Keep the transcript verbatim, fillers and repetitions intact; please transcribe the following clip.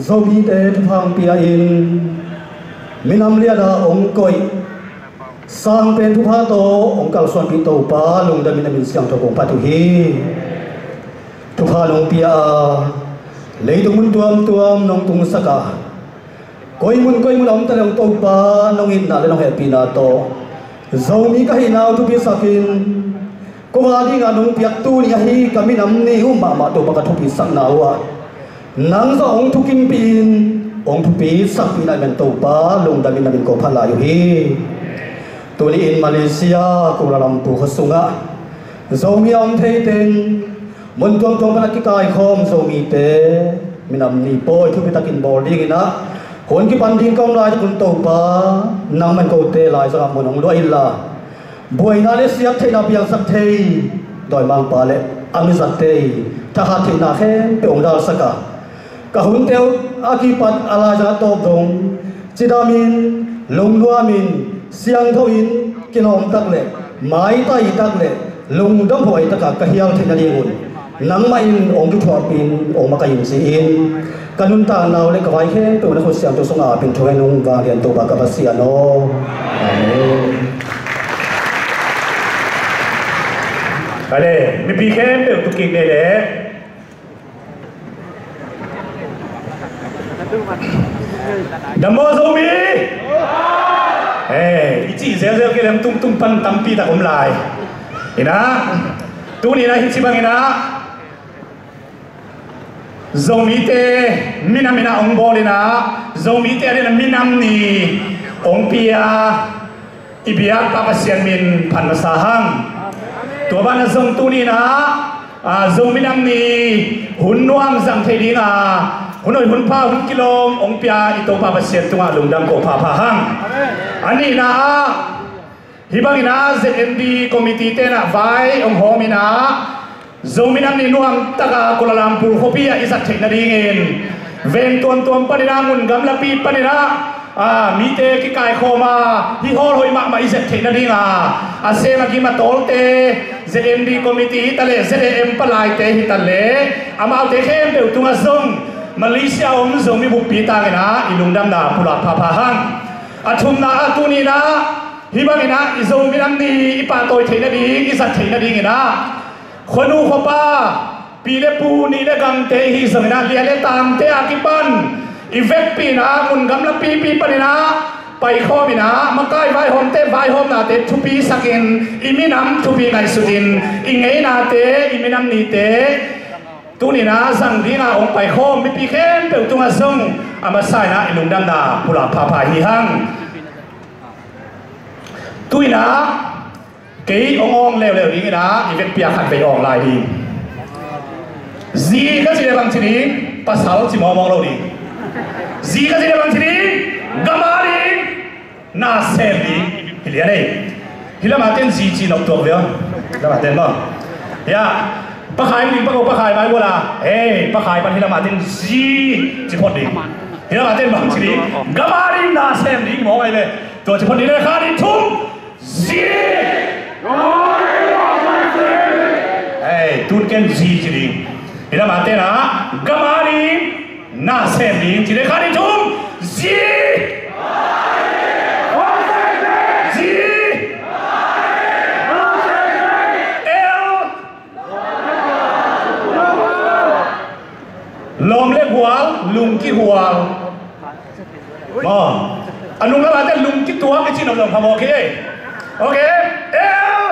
Zomite thupha hong pia-in minam liana hong koih, sang pen thupha tawh hong kalsuanpih Topa lungdamin a min siangtho kong phat uh hi. Thupha nong pia a, leitung mun tuamtuam nong tungsak a, koi mun koi mun a om ta leng Topa nong itna le nong hehpihna tawh Zomi ka hihna uh thupisakin, ko a dingah nong piak tuni ahi ka minam ni uh mahmah Topa ka thupisakna uh ah nang zong hong thukimpih in, hong thupisakpih na hi man Topa lungdamin na min kong phat lai uh hi. Tuni-in Malaysia Kuala Lumpur khua sungah Zomi a om thei teng mun tuamtuam pan a kikaikhawm Zomite minam ni pawi thupitakin bawl dingin ah, hun kipan ding ka om laitak un Topa nangman kote laizangah mun hong luah inla, buaina le siat theihna piangsak thei dawimangpa le a mizatte i thahat theihna khempeuh hong dalsak a, ka hunte uh a kipat a laizang a tawp dong cidamin, lungnuamin, siangtho in, kilawm tak le maitai tak le lungdam huai takah ka hial theih nadingun nangmah in hong kithuahpih in, hong makaih in ci-in, ka nuntakna uh le ka vai khempeuh na khut siangtho sungah ap in thungen ung. Vanglian Topa ka Pasian aw. Amen. Kale, mipi khempeuh tukik nei le. Dam maw Zomi? Eh, i cih zelzel kei lem tungtung pan tampi tak om lai. Inah, tuni inah hih ci bang inah Zomite minam inah hong bawl inah, Zomite a dingin minam ni hong pia i biak Pa Pasian min phat masa hang. Tua banah zong tuni inah, a, Zomi nam ni hun nuam zang thei dinga, hun hoih hun pha hun kilawm hong pia i Topa Pasian tungah lungdam ko phapha hang. A nihna ah, hih bangin ah Z N D committee tenah vai hong hawm inah, Zomi nam ni nuam taka Kuala Lumpur khuapi ah i zat theih nadingin, veng tuamtuam panin ah, mun gamlapi panin ah, a, mite kikaikhawm a, hih hall hoih mahmah i zat theih nadinga a sem a gim a tawlte, Z N D committee hi ta leh, Z A M palaite hi ta leh, amaute khempeuh tungah zong Malaysia om Zomi buppi tangin ah i lungdamna pulak phapha hang. A thumna ah tuni inah hih bangin ah i Zomi nam ni i pahtawi theih nading, i zat theih nadingin ah khuanu khuapa, pi le pu, nih le gamte i hih zongin ah, lia le tangte a kipan i vekpi inah mun gamla pipi panin ah paikhawm inah, makai vaihawmte vaihawmnate thupisakin, i minam thupi ngaihsutin, i ngeinate, i minam nite tuni inah zang dinga hong paikhawm mipi khempeuh tungah zong a masa inah i lungdamna pulak phapha hi hang. Tu inah kei hong awng leuleu ding inah, i vekpi a khatvei awng lai ding. Zi ka cih leh bang ci ding, pasal ci mawkmawk lo ding. Zi ka cih leh bang ci ding, gam a ding, na sem ding. Hi lian ei. Hih lam a ten zi ci nop tuak ve aw. Hih lam a ten maw. Ya, Pa Khai ding, Pa Ko, Pa Khai mai bual a. Ei, Pa Khai pan hih lam a ten zi ci phot ding. Hih lam a ten bang ci ding, gam a ding, na sem ding mawk ai ve. Tua ci phot ding le kha ding, thum. Zi! Ei, tun ken zi ci ding. Hih lam a ten ah, gam a ding, na sem ding ci ding, kha ding, thum. Zi! Zi! El! Lawm le gual, lungkihual. Maw, a nung lam a te lungkituak i cih nop zong phamawh kei ei. Ok. El.